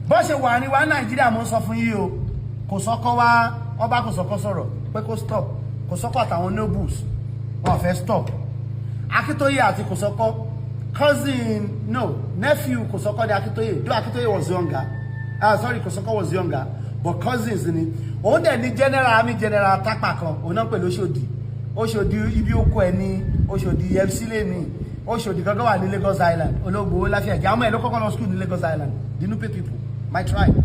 Bó ṣe wà ní wa Nàìjíríà, mo ń sọ fún yín o, Kòsọ́kọ́ wá, ọba Kòsọ́kọ́ sọ̀rọ̀ pé kó stop. Kòsọ́kọ́ àtàwọn nobles, wọn ò fẹ́ stop. Akíntóyè àti Kòsọ́kọ́, cousin, no, nephew Kòsọ́kọ́ ni Akíntóyè, though Akíntóyè was younger, ah, sorry, Kòsọ́kọ́ was younger, but cousins ni. Òun dẹ̀ ní general, army general Tápà kan, òun náà pẹ̀lú Òṣòdì. Òṣòdì ibi oko ẹ̀ ní Òṣòdì FC lè ní Òṣòdì gangan wà ní Lagos Island. Olóògbé Láfíàjì, àwọn ẹ̀ ló kọ́kọ́ lọ school ní Lagos Island, the Nupe people, my tribe.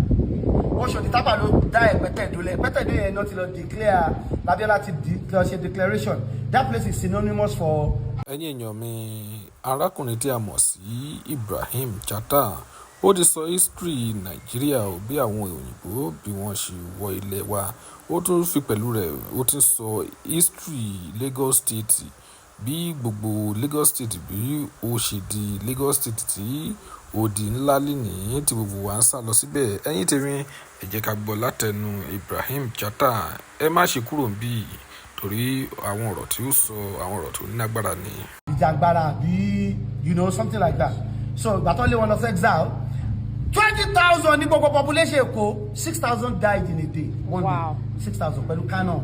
Òṣòdì Tápà ló dá Ẹ̀pẹ́tẹ̀dó lẹ̀. Ẹ̀pẹ́tẹ̀dó yẹn náà ti lọ declare, l'Abíọ́lá ti lọ ṣe declaration. That place is synonymous for Ẹ̀yin èèyàn mi, arákùnrin tí a mọ̀ sí Ibrahim Chatta, ó ti sọ history Nàìjíríà o, bí àwọn òyìnbó bí wọ́n ṣe wọ ilẹ̀ wa. Ó tún fi pẹ̀lú rẹ̀, ó tún sọ history Lagos State, bí gbogbo Lagos State bí ó ṣe di Lagos State tí ó di ńlá lénìí tí gbogbo wa ń sá lọ síbẹ̀. Ẹ̀yin tèmi, ẹ jẹ́ ká gbọ́ látẹnu Ibrahim Chatta. Ẹ má ṣe kúrò níbí torí àwọn ọ̀rọ̀ tí ó sọ, àwọn ọ̀rọ̀ tó ní agbára ni. Ìjàngbara àbí something like that. So ìgbà tó lé wọn lọ sí exile, 20,000 ní gbogbo population Èkó, 6,000 died in a day, one day, 6,000 pẹ̀lú cannon.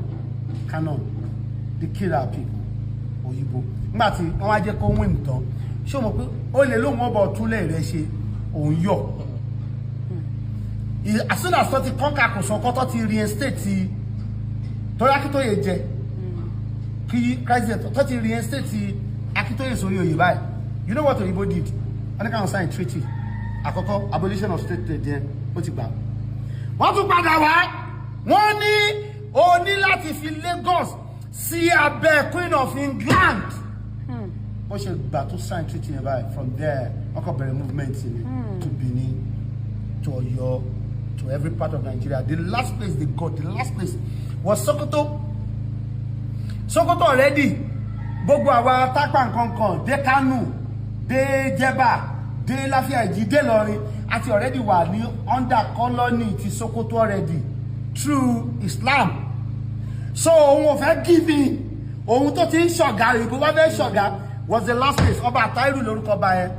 Cannon, they kill our people. Òyìnbó, nígbà tí wọ́n wá jẹ́ kó win tán, ṣé o mọ̀ pé ó lè lóun ọbọ̀ túnlẹ̀ rẹ̀ ṣe, òun yọ̀? As soon as tó ti conquer Kòsọ́kọ́, tó ti reinstate, torí Akíntóyè jẹ kí president, tó ti reinstate Akíntóyè sórí oyè báyìí, you know what òyìnbó did? Wọ́n ní káwọn sign treaty. Àkọ́kọ́, abolition of slave trade yẹn, ó ti gbà. Wọ́n tún padà wá, wọ́n ní o ní láti fi Lagos sí abẹ́ Queen of England. Wọ́n ṣe gbà tó sign treaty yẹn báyìí, from there wọ́n kàn bẹ̀rẹ̀ movement ni to Benin, to Ọ̀yọ́, to every part of Nigeria. The last place they got, the last place was Sokoto. Sokoto already, gbogbo àwa Tápà nkankan dé Kánò, dé Jẹ̀bà, dé Láfíàjì, dé Ìlọrin àti already wà ní under colony ti Sokoto already through Islam. So òun ò fẹ́ give in. Òun tó ti ń ṣọ̀gá, ìbò wá fẹ́ ṣọ̀gá, was the last place. Ọba Àtàírù lórúkọ ọba yẹn.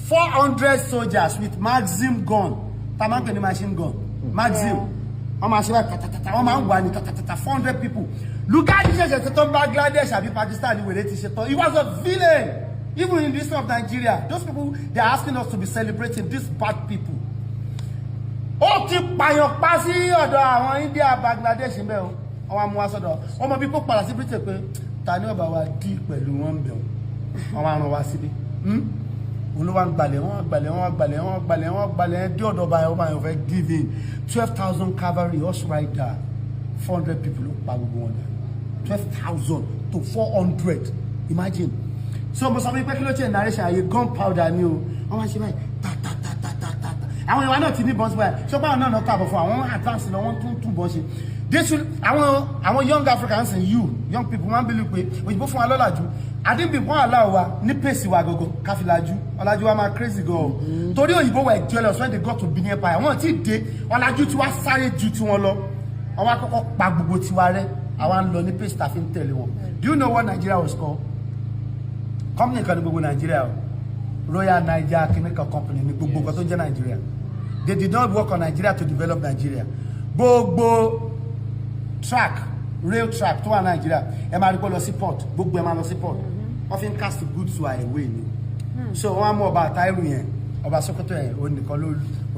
400 soldiers with Maxim gun, tá a máa ń pè ní machine gun Maxim. Wọ́n máa ṣe báyìí tàtàtàtà, wọ́n máa ń wà ní tàtàtàtà, 400 people. Lugard ṣẹ̀ṣẹ̀ ṣe tán Bangladesh àbí Pakistan ní wèrè ti ṣe tán. He was a villain even in the history of Nigeria. Those people, they are asking us to be celebrating these bad people. Ó ti pààyàn pa sí ọ̀dọ̀ àwọn India, Bangladesh ń bẹ̀ o. Wọ́n wá mú wa sọ́dọ̀ wọ́n mọ bí kó padà sí Britain pé ta ni ọba wa dí pẹ̀lú wọn bẹ̀ wọ́n. Wá rán wa síbí. Òun ló wá ń gbalẹ̀, wọ́n gbalẹ̀, wọ́n gbalẹ̀, wọ́n gbalẹ̀, wọ́n gbalẹ̀ dé ọ̀dọ̀ ọba yẹn. Ọba yẹn fẹ́ give in. 12,000 cavalry, horse rider, 400 people ló pa gbogbo wọn dà. 12,000 to 400, imagine. So mo sọ fún yín pé kí ló ṣe narration ayé, gunpowder ni o. Wọ́n wá ṣe báyìí ta ta ta ta ta ta ta. Àwọn ìwà náà ti ní bọ́n sí báyìí. Ṣé báwọn náà kàbọ̀ fún àwọn advance lọ, wọ́n tún tún bọ́n ṣe. This will àwọn young Africans and you young people máa ń believe pé òyìnbó fún wa lọ́làjú àdínbì wọn àlá wa ní pèsè wa gangan káfílájú. Ọ̀làjú wa máa crazy gan o, torí òyìnbó were jealous when they got to Benin Empire. Wọ́n ti dé, ọ̀làjú tiwa sáré ju tiwọn lọ. Àwọn akọ́kọ́ pa gbogbo tiwa rẹ́, àwa ń lọ ní pace tá a fi ń tẹ̀lé wọn. Do you know what Nigeria was called? Company kan ní gbogbo Nigeria o. Royal Niger Chemical Company ní gbogbo nǹkan tó ń jẹ́ Nigeria. They did not work on Nigeria to develop Nigeria. Gbogbo track, rail track tó wà Nigeria, ẹ máa rí pé lọ sí port, gbogbo ẹ máa lọ sí port. Wọ́n fi ń cast goods wa away ni. So wọ́n á mú ọba Àtàírù yẹn, ọba Sokoto yẹn, òun nìkan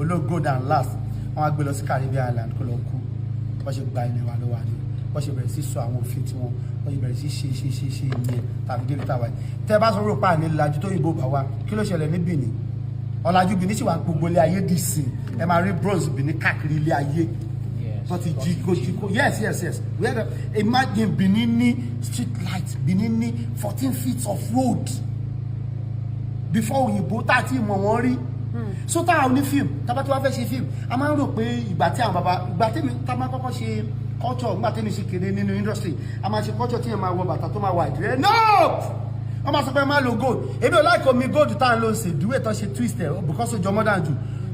ló go down last. Wọ́n á gbé lọ sí Caribbean Island kó lọ kú. Wọ́n ṣe gba ilẹ̀ wa lọ́wọ́ àdé, wọ́n ṣe bẹ̀rẹ̀ sí sọ àwọn òfin tiwọn, wọ́n ṣe bẹ̀rẹ̀ sí ṣe ṣe ṣe ṣe ìyẹn tàbí débi táwa yìí. Tẹ́ ẹ bá sọ rò pa ní lajú tó yìnbó bá wa, kí ló ṣẹlẹ̀ ní Benin? Ọ̀làjú Benin sì wà gbogbo ilé ayé dì sí. Ẹ máa rí bronze Benin káàkiri ilé ayé tó ti jí kó jí kó. Yes, we had a, imagine, Benin ní street light, Benin ní 14 feet of road before òyìnbó tá a ti mọ̀ wọ́n rí. So táwọn ní fíìmù, tábà tí wọ́n fẹ́ ṣe fíìmù, a máa ń rò pé ìgbà tí àwọn bàbá, ìgbà tí tá a máa kọ́kọ́ ṣe culture, nígbà tí mi ṣe kéré nínú industry, a máa ṣe culture tí yẹn máa wọ bàtà tó máa wà ìdílé. No, wọ́n máa sọ pé máa lo gold. Èmi ò láìkó mi gold tá à ń lò sí ìdúwé tó ṣe twist ẹ̀ because ó jọ modern jù,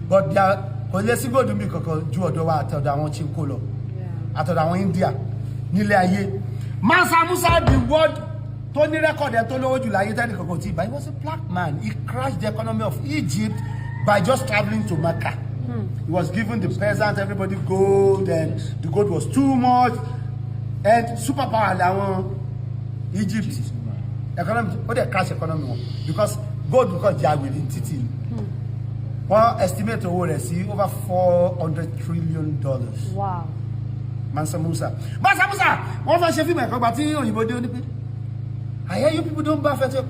but kò lè sí gold mi kankan ju ọ̀dọ̀ wa àti ọ̀dọ̀ àwọn Chinko lọ, àtọ̀dọ̀ àwọn India nílé ayé. Mansa Musa, the world tó ní record ẹ̀ tó lówó jù láyé tẹ́lẹ̀ kankan tí, but he was a black man. He crashed the economy of Egypt by just travelling to Mecca. He was giving the peasant, everybody, gold, and the gold was too much, and superpower làwọn Egypt. Economy ó dẹ̀ crash, economy wọn, because gold kàn jẹ́ àwèrè títì. Wọ́n estimate owó rẹ̀ sí over $400 trillion. Mansa Musa, Mansa Musa, wọ́n fẹ́ ṣe fíìmù ẹ̀kọ́ gba tí òyìnbó dé, ó ní pé, "I hear you people don't bath." Ẹ̀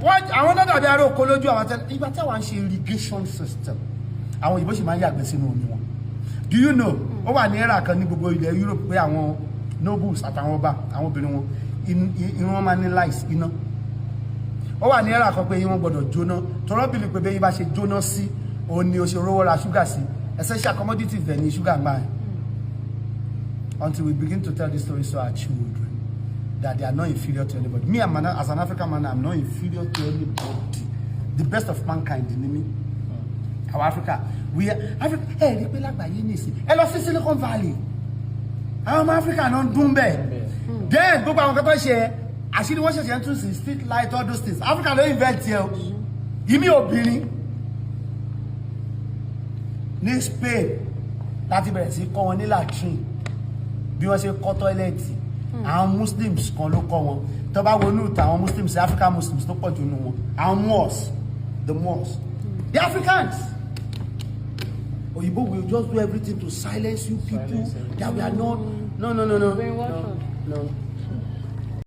wọ́n àwọn náà dàbí ará oko lójú àwọn tẹ́lẹ̀. Ìgbà tí àwọn ń ṣe irrigation system, àwọn òyìnbó sì máa ń yàgbẹ́ sínú omi wọn. Do you know, ó wà ní era kan ní gbogbo ilẹ̀ Europe pé àwọn nobles àtàwọn ọba, àwọn obìnrin wọn, irun wọn máa ní lice iná. Ó wà ní era kan pé eyín wọn gbọdọ̀ jóná, tọrọ bìlì pé bẹ́yìn bá ṣe jóná sí, òun ni o ṣe rówó ra ṣúgà sí. Essential commodities dẹ̀ ní ṣúgà gbà yẹn, until we begin to tell this story to our children that they are not inferior to anybody. Me, as an African man, I'm not inferior to anybody. The best of mankind ni mí. Our Africa, we are Africa. Ẹ rí pé lágbàáyé nìsín, ẹ lọ sí Silicon Valley, àwọn ọmọ Africa náà ń dún bẹ́ẹ̀. Then gbogbo àwọn kan tó ṣe àṣírí wọ́n ṣẹ̀ṣẹ̀ ń tún sí street light, all those things, Africa ló invent yẹ o. Ìmí obìnrin ní Spain láti bẹ̀rẹ̀ sí kọ́ wọn ní latrine, bí wọ́n ṣe kọ́ toilet. Àwọn Muslims kan ló kọ́ wọn. Tó bá wọnú ìtàn àwọn Muslims, African Muslims tó pọ̀ jù nù wọn, àwọn Moors, the Moors, the Africans. Òyìnbó will just do everything to silence you people, that we are not. No, no, no, no. Brainwash. No, no.